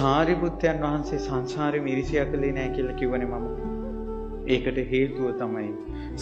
සාරිපුත්තයන් වහන්සේ සංසාරෙම ඉරිසියා කළේ නෑ කියලා කිව්වනේ මම. ඒකට හේතුව තමයි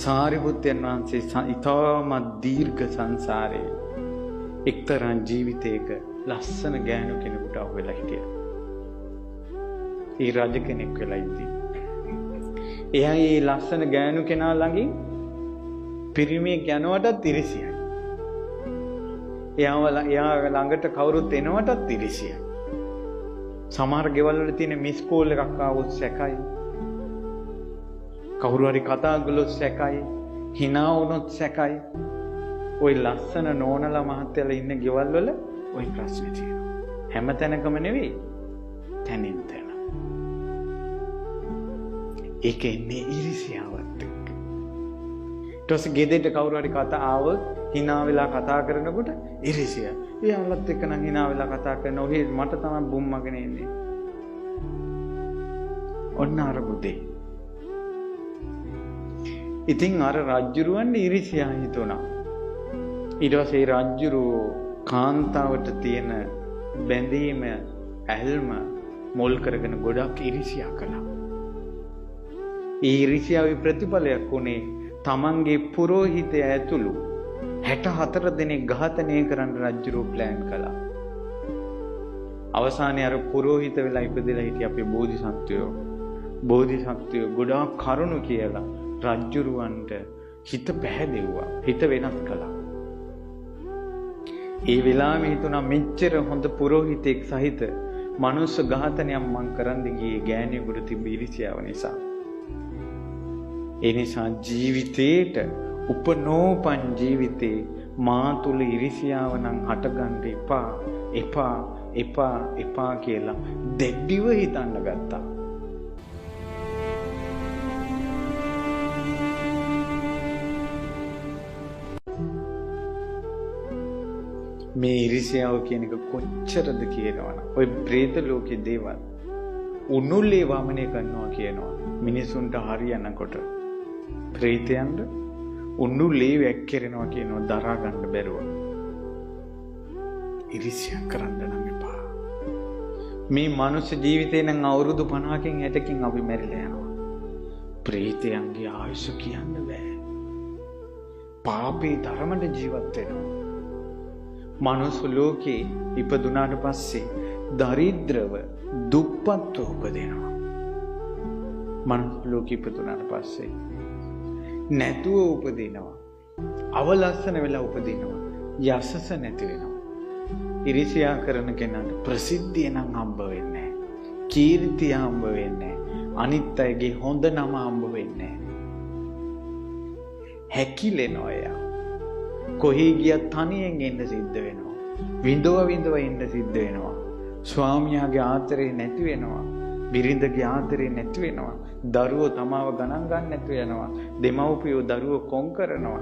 සාරිපුත්තයන් වහන්සේ ඉතාමත් දීර්ඝ සංසාරේ එක්තරා ජීවිතයක ලස්සන ගෑනු කෙනෙකුට අහු වෙලා හිටියා. ඒ රජ කෙනෙක් වෙලා ඉද්දී. එයා ඒ ලස්සන ගෑනු කෙනා ළඟින් පිරිමියෙක් යනවටත් ඉරිසියයි. එයා ළඟට කවුරුත් එනවටත් ඉරිසියයි. සමහර ගෙවල් වල තියෙන මිස් කෝල් එකක් ආවොත් සැකයි. කවුරු හරි කතා කළොත් සැකයි. හිනා වුණොත් සැකයි. ওই ලස්සන නෝනලා මහත්තයලා ඉන්න ගෙවල් වල ওই ප්‍රශ්නේ තියෙනවා. හැම තැනකම නෙවෙයි, තැනින් තැන. ඒක එන්නේ ඉරිසියාවත් එක්ක. ඊට පස්සේ ගෙදරට කවුරු හරි කතා ආවොත් හිනා වෙලා කතා කරනකොට ඉරිසියා. එයාලත් එක්ක නම් හිනා වෙලා කතා කරන ඔහේ මට තමයි බුම්මගෙන එන්නේ. ඔන්න අර බුදේ. ඉතින් අර රජ්ජුරුවන්ට ඉරිසියා හිතුණා. ඊට පස්සේ ඒ රජ්ජුරුවෝ කාන්තාවට තියෙන බැඳීම ඇල්ම මුල් කරගෙන ගොඩක් ඉරිසියා කළා. ඒ ඉරිසියාවේ ප්‍රතිඵලයක් වුණේ තමන්ගේ පුරෝහිතය ඇතුළු 64 දෙනෙක් ඝාතනය කරන්න රජ්ජුරුවෝ ප්ලෑන් කළා. අවසානයේ අර පුරෝහිත වෙලා ඉපදෙලා හිටිය අපේ බෝධිසත්වයෝ. බෝධිසත්වයෝ ගොඩාක් කරුණු කියලා රජ්ජුරුවන්ට හිත පැහැදෙව්වා, හිත වෙනස් කළා. ඒ වෙලාවෙම හිතුණා මෙච්චර හොඳ පුරෝහිතෙක් සහිත මනුස්ස ඝාතනයක් මං කරන්න ගියේ ගෑණියෙකුට තිබ්බ ඉරිසියාව නිසා. ඒ නිසා ජීවිතේට උපනෝපන් ජීවිතේ මා තුල ඉරිසියාව නම් හටගන්න එපා, එපා, එපා, එපා කියලා දෙඩිව හිතන්න ගත්තා. මේ ඉරිසියාව කියන එක කොච්චරද කියනවනම් ඔය ප්‍රේත ලෝකේ දේවල් උණුලේ වමනය කරනවා කියනවා. මිනිසුන්ට හරියනකොට ප්‍රේතයන්ට උණුලේ වැක්කිරෙනවා කියනවා දරා ගන්න බැරුව. ඉරිසියා කරන්න නම් එපා. මේ මනුෂ්‍ය ජීවිතේ නම් අවුරුදු 50කින් 60කින් අපි මැරිලා යනවා. ප්‍රේතයන්ගේ ආයුෂ කියන්න බෑ. පාපේ ධර්මයට ජීවත් වෙනවා. මනුස්ස ලෝකේ ඉපදුනාට පස්සේ දරිද්‍රව දුප්පත්ව උපදිනවා. මනුස්ස ලෝකේ ඉපදුනාට පස්සේ නැතුව උපදිනවා. අවලස්සන වෙලා උපදිනවා. යසස නැති වෙනවා. ඉරිසියා කරන කෙනාට ප්‍රසිද්ධිය නම් හම්බ වෙන්නේ නැහැ. කීර්තිය හම්බ වෙන්නේ නැහැ. අනිත් අයගේ හොඳ නම හම්බ වෙන්නේ නැහැ. හැකිලෙනවා එයා. කොහේ ගියත් තනියෙන් එන්න සිද්ධ වෙනවා. විඳව විඳව එන්න සිද්ධ වෙනවා. ස්වාමියාගේ ආදරේ නැති වෙනවා. බිරිඳගේ ආදරේ නැති වෙනවා. දරුවෝ තමාව ගණන් ගන්න නැතු වෙනවා. දෙමව්පියෝ දරුවෝ කොන් කරනවා.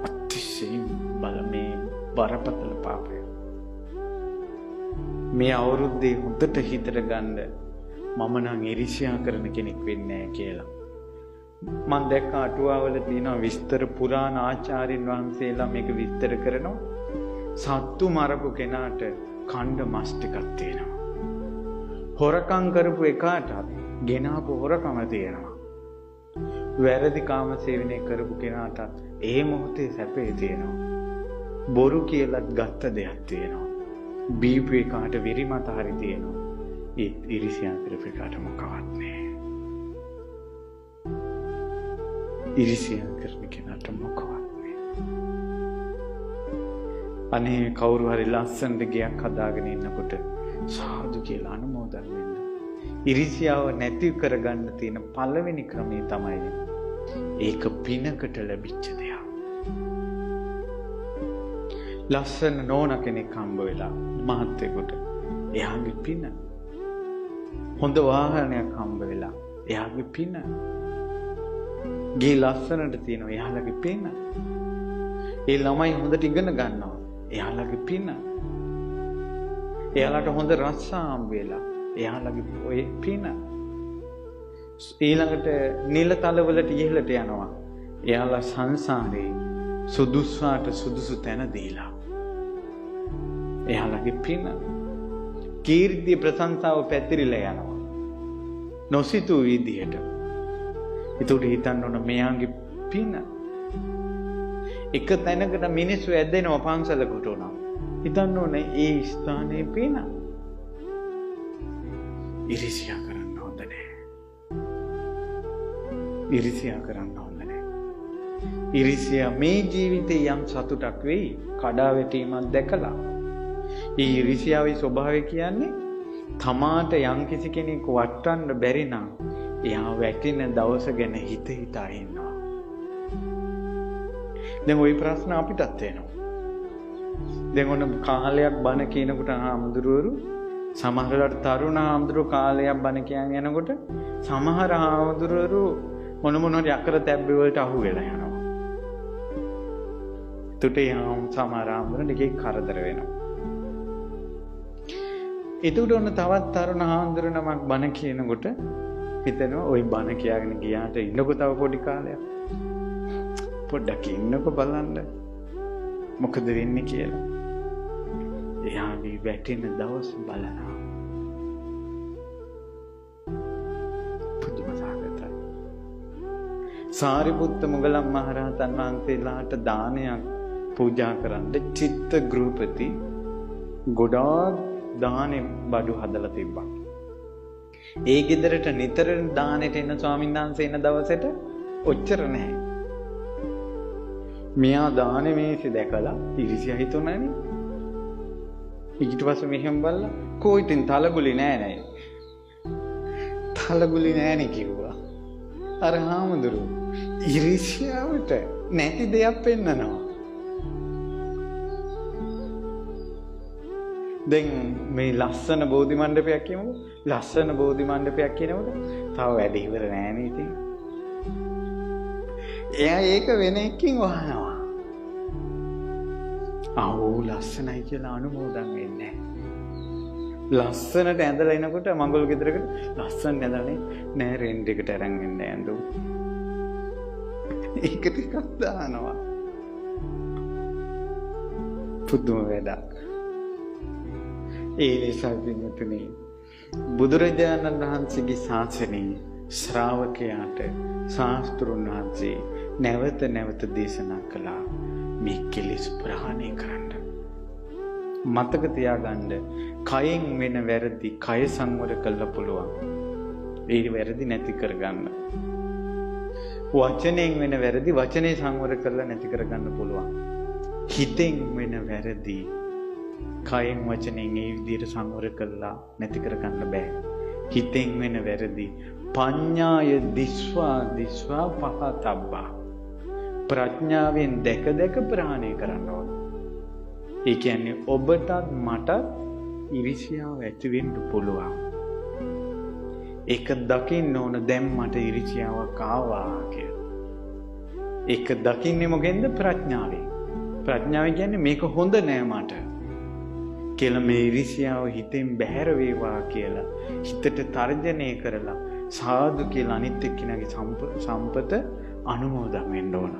අතිශයින් බල මේ බරපතල පාපය. මේ අවුරුද්දේ හොඳට හිතට ගන්න මම නම් ඉරිසියා කරන කෙනෙක් වෙන්නේ නැහැ කියලා. මං දැක්ක අටුවාවල තියෙනවා විස්තර පුරාණ ආචාර්යින් වහන්සේලා මේක විස්තර කරනවා. සත්තු මරපු කෙනාට කණ්ඩ මස් ටිකක් තියෙනවා. හොරකම් කරපු එකාටත් ගෙනාපු හොරකම තියෙනවා. වැරදි කාම සේවනය කරපු කෙනාටත් ඒ මොහොතේ සැපේ තියෙනවා. බොරු කියලත් ගත්ත දෙයක් තියෙනවා. බීපු එකාට විරිමත හරි තියෙනවා. ඒත් ඉරිසියා කරපු එකාට මොකවත් නෑ. ඉරිසියා කරන කෙනාට මොකවත් නෑ. අනේ කවුරු හරි ලස්සනට ගෙයක් හදාගෙන ඉන්නකොට සාදු කියලා අනුමෝදන් වෙන්න. ඉරිසියාව නැති කරගන්න තියෙන පළවෙනි ක්‍රමය තමයි ඒක පිනකට ලැබිච්ච දෙයක්. ලස්සන නෝන කෙනෙක් හම්බ වෙලා මහත්තයෙකුට එයාගේ පින. හොඳ වාහනයක් හම්බ වෙලා එයාගේ පින. ගේ ලස්සනට තියෙනවා එයාලගේ පින. ඒ ළමයි හොඳට ඉගෙන ගන්නවා එයාලගේ පින. එයාලට හොඳ රස්සා හම්බ වෙලා එයාලගේ ඔය පින. ඊළඟට නිලතලවලට ඉහළට යනවා. එයාලා සංසාරේ සුදුස්සාට සුදුසු තැන දීලා එයාලගේ පින. කීර්තිය ප්‍රශංසාව පැතිරිලා යනවා. නොසිතූ විදියට. ඒකට හිතන්න ඕන මෙයාගේ පින. එක තැනකට මිනිස්සු ඇදෙනවා පන්සලකට උනා. හිතන්න ඕනේ ඒ ස්ථානයේ පින. ඉරිසියා කරන්න හොඳ නෑ. ඉරිසියා කරන්න හොඳ නෑ. ඉරිසියා මේ ජීවිතේ යම් සතුටක් වෙයි කඩා වැටීමක් දැකලා. ඒ ඉරිසියාවේ ස්වභාවය කියන්නේ තමාට යම් කිසි කෙනෙක් වටන්න බැරි නම් එයා වැටෙන දවස ගැන හිත හිතා ඉන්නවා. දැන් ওই ප්‍රශ්න අපිටත් එනවා. දැන් ඔන්න කාලයක් බණ කියනකොට හාමුදුරුවරු සමහර වෙලාවට තරුණ හාමුදුරුවෝ කාලයක් බණ කියන් යනකොට සමහර හාමුදුරුවරු මොන මොන හරි අකර තැබ්බේ වලට අහු වෙලා යනවා. එතකොට ඒ සමහර හාමුදුරුවෝ ටිකක් කරදර වෙනවා. එතකොට ඔන්න තවත් තරුණ හාමුදුරුවෝ නමක් බණ කියනකොට හිතෙනවා ওই බණ කියාගෙන ගියාට ඉන්නකො තව පොඩි කාලයක්. පොඩ්ඩක් ඉන්නකො බලන්න මොකද වෙන්නේ කියලා. එයාගේ වැටෙන දවස් බලනවා. පුදුම සාගතයි. සාරිපුත්ත මුගලන් මහරහතන් වහන්සේලාට දානයක් පූජා කරන්න චිත්ත ගෘහපති ගොඩාක් දානෙ බඩු හදලා තිබ්බා. ඒ ගෙදරට නිතර දානෙට එන ස්වාමීන් වහන්සේ එන දවසට ඔච්චර නැහැ. මෙයා දානෙ මේසෙ දැකලා ඉරිසියා හිතුණානේ. ඊට පස්සේ මෙහෙම බලලා කෝ ඉතින් තලගුලි නෑ නෑ. තලගුලි නෑනේ කිව්වා. අර හාමුදුරුවෝ ඉරිසියාවට නැති දෙයක් පෙන්නනවා. දැන් මේ ලස්සන බෝධි මණ්ඩපයක් කියමුකෝ. ලස්සන බෝධි මණ්ඩපයක් කියනකොට තව වැඩ ඉවර නෑනේ ඉතින්. එයා ඒක වෙන එකකින් වහනවා. ආවෝ ලස්සනයි කියලා අනුමෝදන් වෙන්නේ නෑ. ලස්සනට ඇඳලා එනකොට මඟුල් ගෙදරකට ලස්සනට ඇඳලා නෑ රෙන්ට් එකට අරන් එන්න ඇඳුම්. ඒක ටිකක් දානවා. පුදුම වැඩක්. ඒ නිසා පින්වතුනි බුදුරජාණන් වහන්සේගේ ශාසනයේ ශ්‍රාවකයාට ශාස්ත්‍රුන් වහන්සේ නැවත නැවත දේශනා කළා මේ කෙලෙස් ප්‍රහාණය කරන්න. මතක තියාගන්න කයෙන් වෙන වැරදි කය සංවර කළා පුළුවන්. ඒ වැරදි නැති කරගන්න. වචනයෙන් වෙන වැරදි වචනේ සංවර කරලා නැති කරගන්න පුළුවන්. හිතෙන් වෙන වැරදි කයෙන් වචනෙන් ඒ විදිහට සංවර කළා නැති කරගන්න බෑ. හිතෙන් වෙන වැරදි පඤ්ඤාය දිස්වා දිස්වා පහතබ්බා. ප්‍රඥාවෙන් දැක දැක ප්‍රහාණය කරන්න ඕන. ඒ කියන්නේ ඔබටත් මටත් ඉරිසියාව ඇති වෙන්න පුළුවන්. ඒක දකින්න ඕන දැන් මට ඉරිසියාවක් ආවා කියලා. ඒක දකින්නේ මොකෙන්ද? ප්‍රඥාවෙන්. ප්‍රඥාව කියන්නේ මේක හොඳ නෑ මට කියලා මේ ඉරිසියාව හිතෙන් බැහැර වේවා කියලා හිතට තර්ජනය කරලා සාදු කියලා අනිත් එක්කිනාගේ සම්පත අනුමෝදන් වෙන්න ඕන.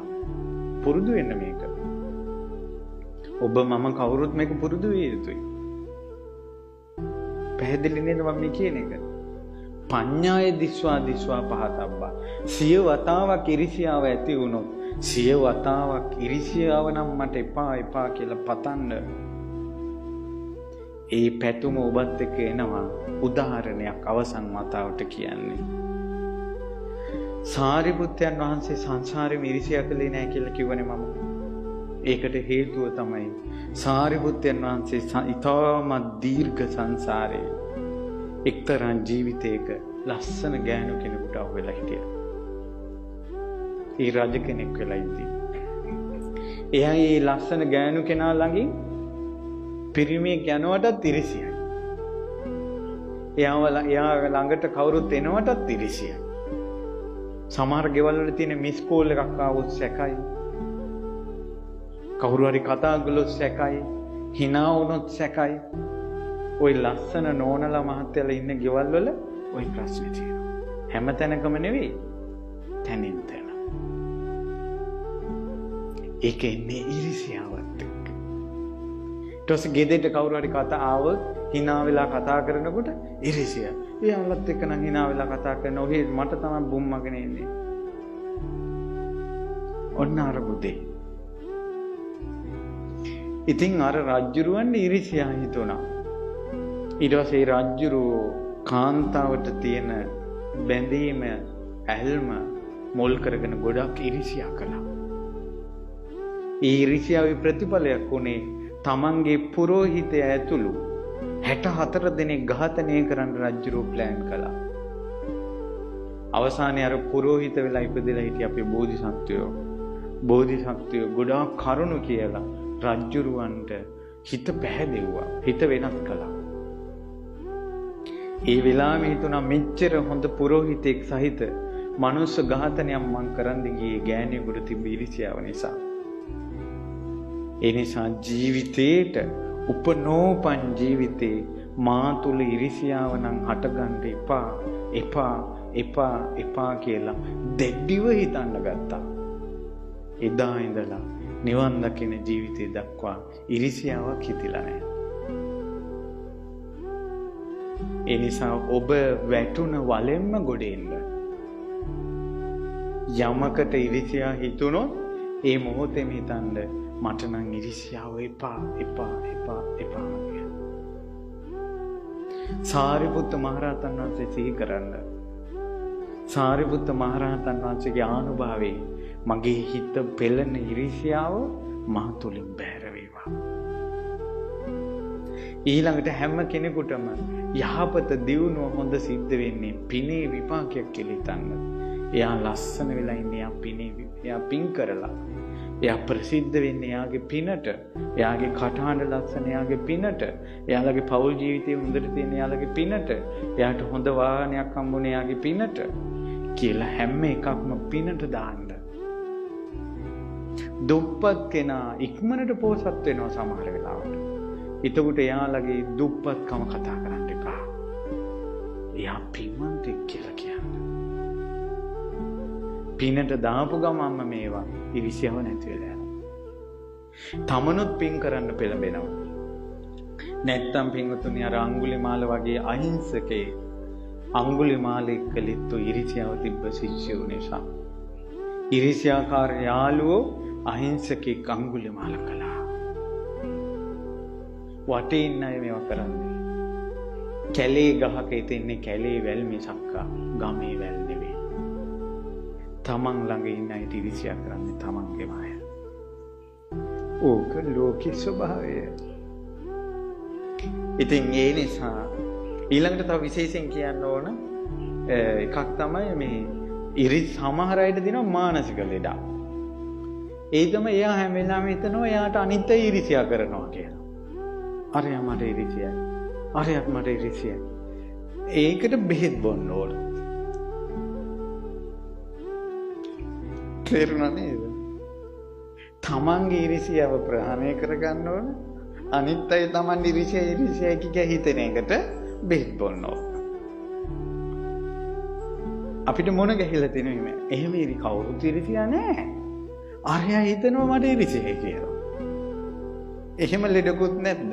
පුරුදු වෙන්න මේක. ඔබ මම කවුරුත් මේක පුරුදු විය යුතුයි. පැහැදිලි නේද මම මේ කියන එක? පඤ්ඤාය දිස්වා දිස්වා පහතබ්බා. සිය වතාවක් ඉරිසියාව ඇති වුණොත් සිය වතාවක් ඉරිසියාව නම් මට එපා එපා කියලා පතන්න. ඒ පැතුම ඔබත් එක්ක එනවා. උදාහරණයක් අවසන් වතාවට කියන්නේ. සාරිපුත්තයන් වහන්සේ සංසාරෙම ඉරිසියා කළේ නෑ කියලා කිව්වනේ මම. ඒකට හේතුව තමයි සාරිපුත්තයන් වහන්සේ ඉතාමත් දීර්ඝ සංසාරේ එක්තරා ජීවිතයක ලස්සන ගෑනු කෙනෙකුට අහු වෙලා හිටියා. ඒ රජ කෙනෙක් වෙලා ඉද්දි. එයා ඒ ලස්සන ගෑනු කෙනා ළඟින් පිරිමියෙක් යනවටත් ඉරිසියයි. එයා ළඟට කවුරුත් එනවටත් ඉරිසියයි. සමහර ගෙවල් වල තියෙන මිස් කෝල් එකක් ආවොත් සැකයි. කවුරු හරි කතා කළොත් සැකයි. hina වුණොත් සැකයි. ওই ලස්සන නෝනලා මහත්තයලා ඉන්න ගෙවල් වල ওই ප්‍රශ්නේ තියෙනවා. හැම තැනකම නෙවෙයි. තැනින් තැන. ඒක එන්නේ ඉරිසියාවත් එක්ක. ඊට පස්සේ ගෙදරට කවුරු හරි කතා ආවොත් hina වෙලා කතා කරනකොට ඉරිසියා. එයාලත් එක්ක නම් hina වෙලා කතා කරන ඔහේ මට තමයි බුම්මගෙන ඉන්නේ. ඔන්න අර බුදේ. ඉතින් අර රජ්ජුරුවන් ඉරිසියා හිතුණා. ඊට පස්සේ රජ්ජුරුවෝ කාන්තාවට තියෙන බැඳීම ඇල්ම මුල් කරගෙන ගොඩක් ඉරිසියා කළා. ඒ ඉරිසියාවේ ප්‍රතිඵලයක් වුණේ තමන්ගේ පුරෝහිතයා ඇතුළු 64 දෙනෙක් ඝාතනය කරන්න රජ්ජුරුවෝ ප්ලෑන් කළා. අවසානයේ අර පුරෝහිත වෙලා ඉපදෙලා හිටිය අපේ බෝධිසත්වයෝ බෝධිසත්වයෝ ගොඩාක් කරුණු කියලා රජ්ජුරුවන්ට හිත පැහැදෙව්වා, හිත වෙනස් කළා. ඒ වෙලාවෙම හිතුණා මෙච්චර හොඳ පුරෝහිතෙක් සහිත මනුස්ස ඝාතනයක් මං කරන්න ගියේ ගෑණියෙකුට තිබ්බ ඉරිසියාව නිසා. ඒ නිසා ජීවිතේට උපනෝපන් ජීවිතේ මා තුල ඉරිසියාව නම් හටගන්න එපා, එපා, එපා, එපා කියලා දෙඩිව හිතන්න ගත්තා. එදා ඉඳලා නිවන් දකින ජීවිතය දක්වා ඉරිසියාවක් හිතිලා නැහැ. ඒ නිසා ඔබ වැටුණ වලෙන්ම ගොඩ එන්න. යමකට ඉරිසියා හිතුනොත් ඒ මොහොතේම හිතන්න මට නම් ඉරිසියාව එපා, එපා, එපා, එපා කියලා. සාරිපුත්ත මහරහතන් වහන්සේ සිහි කරන්න. සාරිපුත්ත මහරහතන් වහන්සේගේ ආනුභාවයෙන් මගේ හිත පෙළෙන ඉරිසියාව මා තුලින් බැහැර වේවා. ඊළඟට හැම කෙනෙකුටම යහපත දියුණුව හොඳ සිද්ධ වෙන්නේ පිනේ විපාකයක් කියලා හිතන්න. එයා ලස්සන වෙලා ඉන්නේ එයා පිනේ, එයා පින් කරලා. එයා ප්‍රසිද්ධ වෙන්නේ එයාගේ පිනට. එයාගේ කටහඬ ලස්සන එයාගේ පිනට. එයාලගේ පෞල් ජීවිතය හොඳට තියෙන එයාලගේ පිනට. එයාට හොඳ වාහනයක් හම්බුනේ එයාගේ පිනට කියලා හැම එකක්ම පිනට දාන්න. දුප්පත් කෙනා ඉක්මනට පෝසත් වෙනවා සමහර වෙලාවට. එතකොට එයාලගේ දුප්පත්කම කතා කරන්න එපා. එයා පින්වන්තෙක් කියලා කියන්න. පිනට දාපු ගමන්ම මේවා ඉරිසියාව නැති වෙලා යනවා. තමනුත් පින් කරන්න පෙළඹෙනවා. නැත්තම් පින්වතුනි අර අඟුලිමාල වගේ අහිංසකේ අඟුලිමාල එක්ක ලිත්තු ඉරිසියාව තිබ්බ ශිෂ්‍යයෝ නිසා ඉරිසියාකාර යාළුවෝ අහිංසකෙක් අඟුලිමාල කළා. වටේ ඉන්න අය මේවා කරන්නේ. කැලේ ගහක ඉතින්නේ කැලේ වැල් මිසක්කා ගමේ වැල් නෙවෙයි. තමන් ළඟ ඉන්න අයට ඉරිසියා කරන්නේ තමන්ගේම අය. ඕක ලෝකේ ස්වභාවය. ඉතින් ඒ නිසා ඊළඟට තව විශේෂයෙන් කියන්න ඕන එකක් තමයි මේ ඉරි සමහර අයට දෙනවා මානසික ලෙඩක්. ඒ තමයි එයා හැම වෙලාවෙම හිතනවා එයාට අනිත් අය ඉරිසියා කරනවා කියලා. අරයා මට ඉරිසියයි, අරයාත් මට ඉරිසියයි. ඒකට බෙහෙත් බොන්න ඕන. තේරුණා නේද? තමන්ගේ ඉරිසියාව ප්‍රහාණය කරගන්න ඕන. අනිත් අය තමන් ඉරිසියයි ඉරිසියයි කිය හිතෙන එකට බෙහෙත් බොන්න ඕන. අපිට මොන ගැහිලා තියෙනව එහෙම. එහෙම ඉරි කවුරුත් ඉරිසියා නෑ. අරයා හිතනවා මට ඉරිසියයි කියලා. එහෙම ලෙඩකුත් නැද්ද?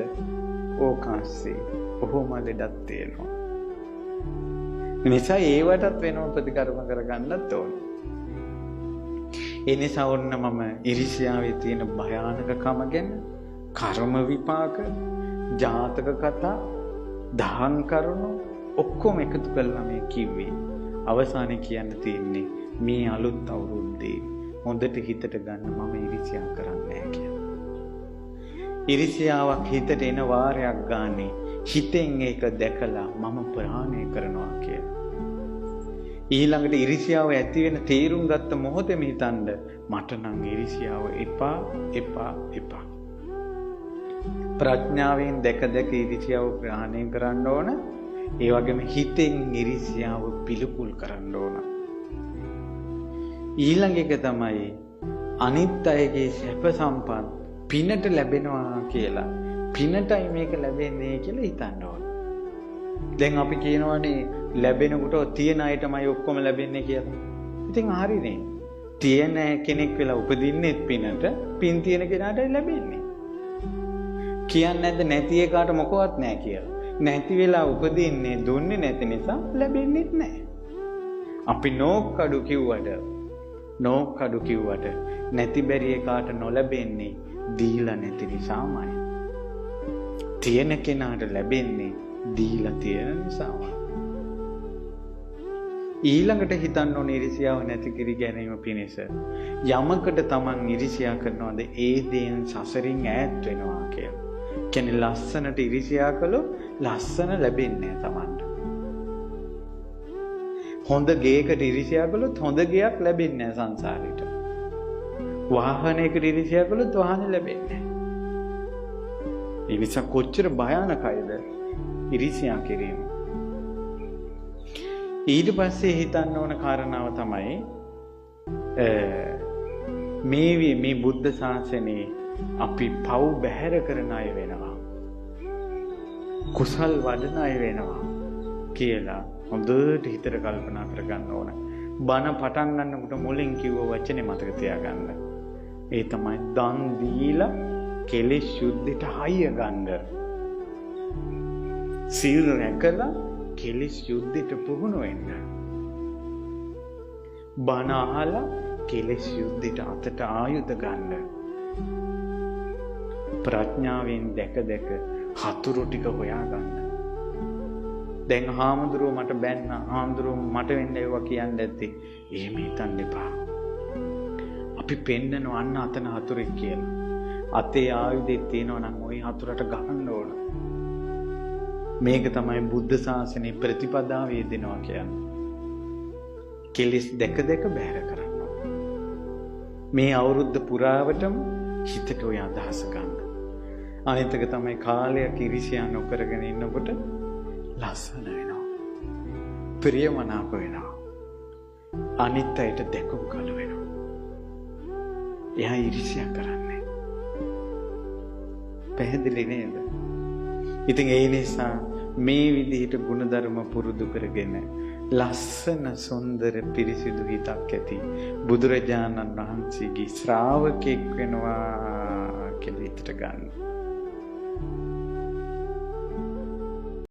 ඕකාස්සේ ඔහොම ලෙඩක් තියෙනවා. නිසා ඒවටත් වෙනම ප්‍රතිකර්ම කරගන්නත් ඕන. ඒ නිසා ඔන්න මම ඉරිසියාවේ තියෙන භයානකකම ගැන, කර්ම විපාක, ජාතක කතා, දහම් කරුණු ඔක්කොම එකතු කරලා මේ කිව්වේ. අවසානයේ කියන්න තියෙන්නේ මේ අලුත් අවුරුද්දේ හොඳට හිතට ගන්න මම ඉරිසියා කරන්නේ නැහැ කියලා. ඉරිසියාවක් හිතට එන වාරයක් ගානේ හිතෙන් ඒක දැකලා මම ප්‍රහාණය කරනවා කියලා. ඊළඟට ඉරිසියාව ඇති වෙන තේරුම් ගත්ත මොහොතේම හිතන්න මට නම් ඉරිසියාව එපා, එපා, එපා. ප්‍රඥාවෙන් දැක දැක ඉරිසියාව ප්‍රහාණය කරන්න ඕන. ඒ වගේම හිතෙන් ඉරිසියාව පිළිකුල් කරන්න ඕන. ඊළඟ එක තමයි අනිත් අයගේ සැප සම්පත් පිනට ලැබෙනවා කියලා. පිනටයි මේක ලැබෙන්නේ කියලා හිතන්න ඕන. දැන් අපි කියනවනේ ලැබෙනකොට තියෙන අයටමයි ඔක්කොම ලැබෙන්නේ කියලා. ඉතින් හරිනේ. තියෙන කෙනෙක් වෙලා උපදින්නෙත් පිනට, පින් තියෙන කෙනාටයි ලැබෙන්නේ. කියන්නේ නැද්ද නැති එකාට මොකවත් නැහැ කියලා. නැති වෙලා උපදින්නේ දුන්නේ නැති නිසා ලැබෙන්නේත් නැහැ. අපි නෝක්කඩු කිව්වට නැති බැරි එකාට නොලැබෙන්නේ දීලා නැති නිසාමයි. තියෙන කෙනාට ලැබෙන්නේ දීලා තියෙන නිසාමයි. ඊළඟට හිතන්න ඕනේ ඉරිසියාව නැති කිරි ගැනීම පිණිස යමකට තමන් ඉරිසියා කරනවද ඒ දේෙන් සසරින් ඈත් වෙනවා කියලා. කියන්නේ ලස්සනට ඉරිසියා කළොත් ලස්සන ලැබෙන්නේ නැහැ තමන්ට. හොඳ ගේකට ඉරිසියා කළොත් හොඳ ගයක් ලැබෙන්නේ නැහැ සංසාරේට. වාහනයකට ඉරිසියා කළොත් වාහන ලැබෙන්නේ නැහැ. ඒ නිසා කොච්චර භයානකයිද ඉරිසියා කිරීම. ඊට පස්සේ හිතන්න ඕන කාරණාව තමයි මේ බුද්ධ ශාසනයේ අපි පව් බැහැර කරන අය වෙනවා, කුසල් වඩන අය වෙනවා කියලා හොඳට හිතට කල්පනා කරගන්න ඕන. බණ පටන් ගන්නකොට මුලින් කිව්ව වචනේ මතක තියාගන්න. ඒ තමයි දන් දීලා කෙලෙස් යුද්ධෙට හයිය ගන්න. සීල් රැකලා කෙලෙස් යුද්ධෙට පුහුණු වෙන්න. බණ අහලා කෙලෙස් යුද්ධෙට අතට ආයුධ ගන්න. ප්‍රඥාවෙන් දැක දැක හතුරු ටික හොයා ගන්න. දැන් හාමුදුරුවෝ මට බැන්න, හාමුදුරුවෝ මට වෙන්න ඒවා කියන්න ඇත්තේ. එහෙම හිතන්න එපා. අපි පෙන්නනවා අන්න අතන හතුරෙක් කියලා. අතේ ආයුධෙත් තියෙනවා නම් ওই හතුරට ගහන්න ඕන. මේක තමයි බුද්ධ ශාසනයේ ප්‍රතිපදාව යෙදෙනවා කියන්නේ. කෙලෙස් දැක දැක බැහැර කරන්න ඕන. මේ අවුරුද්ද පුරාවටම හිතට ඔය අදහස ගන්න. අනිත් එක තමයි කාලයක් ඉරිසියා නොකරගෙන ඉන්නකොට ලස්සන වෙනවා. ප්‍රියමනාප වෙනවා. අනිත් අයට දැකුම් කළ වෙනවා. එයා ඉරිසියා කරන්නේ. පැහැදිලි නේද? ඉතින් ඒ නිසා මේ විදිහට ගුණධර්ම පුරුදු කරගෙන ලස්සන සුන්දර පිරිසිදු හිතක් ඇති බුදුරජාණන් වහන්සේගේ ශ්‍රාවකෙක් වෙනවා කියලා හිතට ගන්න.